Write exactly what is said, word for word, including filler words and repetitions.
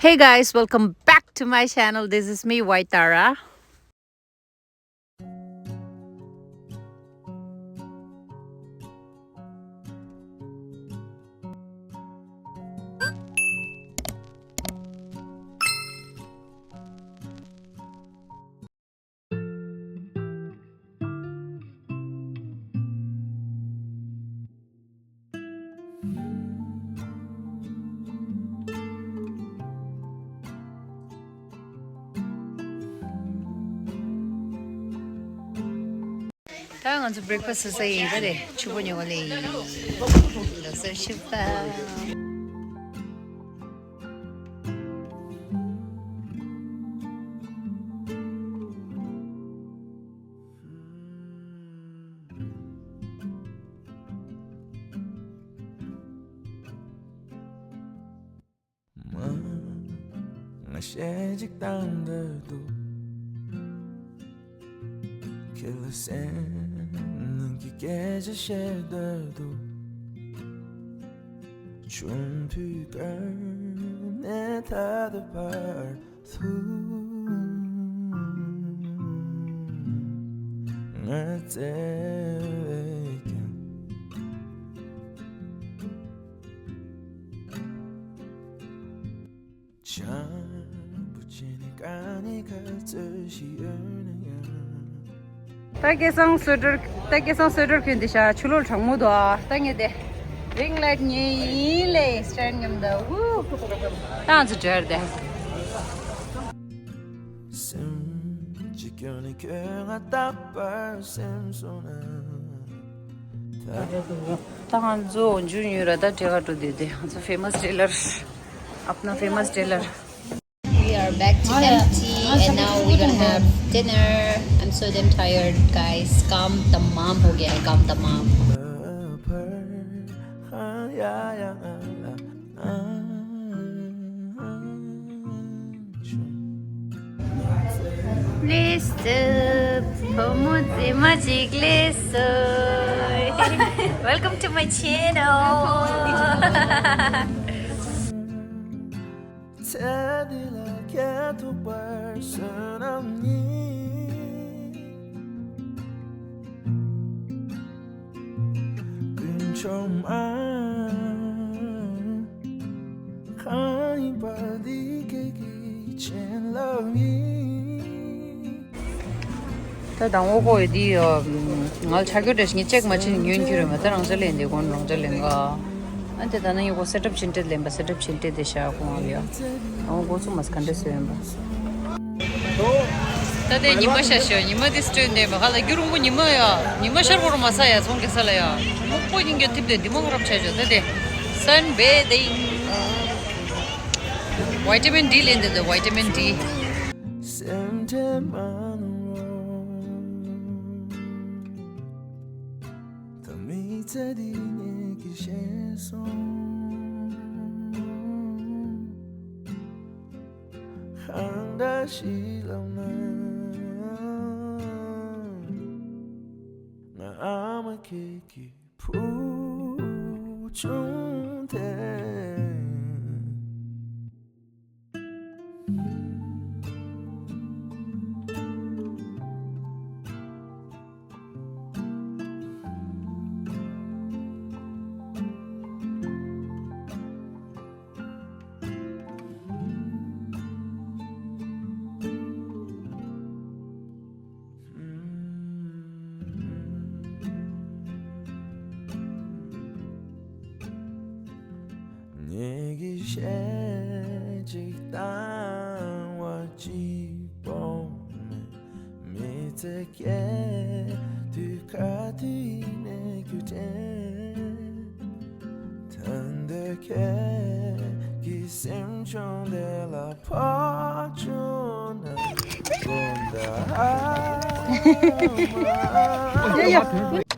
Hey guys, welcome back to my channel. This is me, White Tara. ད་ང་ཚོ་breakfast་ཟ་ཡིན་ད་རེད། ཕྱུ་པ་ཉོ་བ་ལས་ཡིན། ལོ་གསར་ཕྱུ་པ། ང་གཞས་གཅིག་བཏང་འདོད་འདུག་ཁྱེད་ལ་སེམས་ནང་གི་སྐད་ཆ་བཤད་འདོད་འདུག་ཆུང་དུས་ཀ་ནས་ད་ལྟ་བར་དུ་ང་བཙལ་བས་ཀྱང་བྱམས་པོ་བྱས་ནས་དཀའ་ངལ་ག་ཚོད་ཞིག་ཡོད་ན་ཡང་། ད་སྐལ་བཟང་སོ་སྒྲོལ། ད་སྐལ་བཟང་སོ་སྒྲོལ་གྱོན་དེ་ཤ་ཆུ་ལོག་གྲང་མོ་འདུག་ཨ། ད་ངས་དེ་ring light་ཉོས་ཡིན་ལེ། stand་མཉམ་དུ་ཝུ། ད་ང་ཚོ་འབྲེལ་དེ། སེམས་ཀྱི་སྐྱོན་ནི་ཁྱོད་ང་རྟག་པར་སེམས་སོང་ན། ད་ང་ཚོ་འཇུ་ཉུལ་ར་ད་འབྲེལ་བ་འགྲོ་དུས་དེ་ང་ཚོ་famous tailor། अपना famous tailor। We are back to M T and now we're gonna have dinner. I'm so damn tired, guys. काम तमाम हो गया है, काम तमाम। Please, uh, བུ་མོ་མཛེས་མ་ཅིག་སླེབས་སོང་། Welcome to my channel. ཚེ་འདི་ལ་ཁྱེད་ཐུག་པར་བསོད་ནམས་ཉིད། ཀུན་འཕྱོག་མ་གང་ཡིན་པ་འདི་ཁྱེད་ཀྱི་བྱིན་རླབས་ཡིན། ད་དང་པོ་ཁོ་ཡི་འདི་ང་ལ་ཆ་རྒྱུ་འདྲ་ཞིག་ངས་ཅེག་མ་བྱེད་ཉོན་ཁྱོད་རེད་མ། ད་རང་ཅག་ལེན་འདི་གོན་རང་ཅག་ལེན་ག་ཨ་དེ་ད་ནི་ཡོ་གོ་set up བྱེད་འདྲེ་ལེན་པ། set up བྱེད་འདྲེ་དེ་ཤ་གོང་ལ་ཡ། ཨོ་གོ་ཚུགས་མ་སི་ག་འདྲེ་སོ་ཡོན་པ། ད་དེ་ཉི་མ་ཤར་ཤག་ཉི་མ་དེ་སི་ཊོན་དེ་མ་ཁ་ལ་རྒྱུ་རུང་པོ་ཉི་མ་ཡ། ཉི་མ་ཤར་གོ་རུ་མ་ས་ཡ་ཚོང་གེ་ས་ལ་ཡ། མོག་པོ་ཡིན་གྱི་ཐིབ་དེ་དེ་མོ་ཁ་རབ་ཆ་ཆོ། ད་དེ་sun bathing vitamin D ལེན་དེ་དེ་vitamin D། སེམས་ཁྲལ་མ་གནང་། ད་མི་ཚེ་འདི་ངེད་ཀྱིས་ཤེས་སོང་། གང་འདྲ་ཞིག་ལབ་ན། ང་ཨ་མ་ཁྱེད་ཀྱི་བུ་ཆུང་དེ། ངེད་ཀྱིས་གཞས་གཅིག་བཏང་བ་གཅིག་པོ་མེད། མི་ཚེ་སྐྱེལ་དུས་ག་དུས་ནས་རྒྱུ་དྲན། ད་འདོད་ཁྱེད་ཀྱི་སེམས་ཆུང་དེ་ལ་ཕོག་བྱུང་ན། དགོངས་དག་ཨ་མ།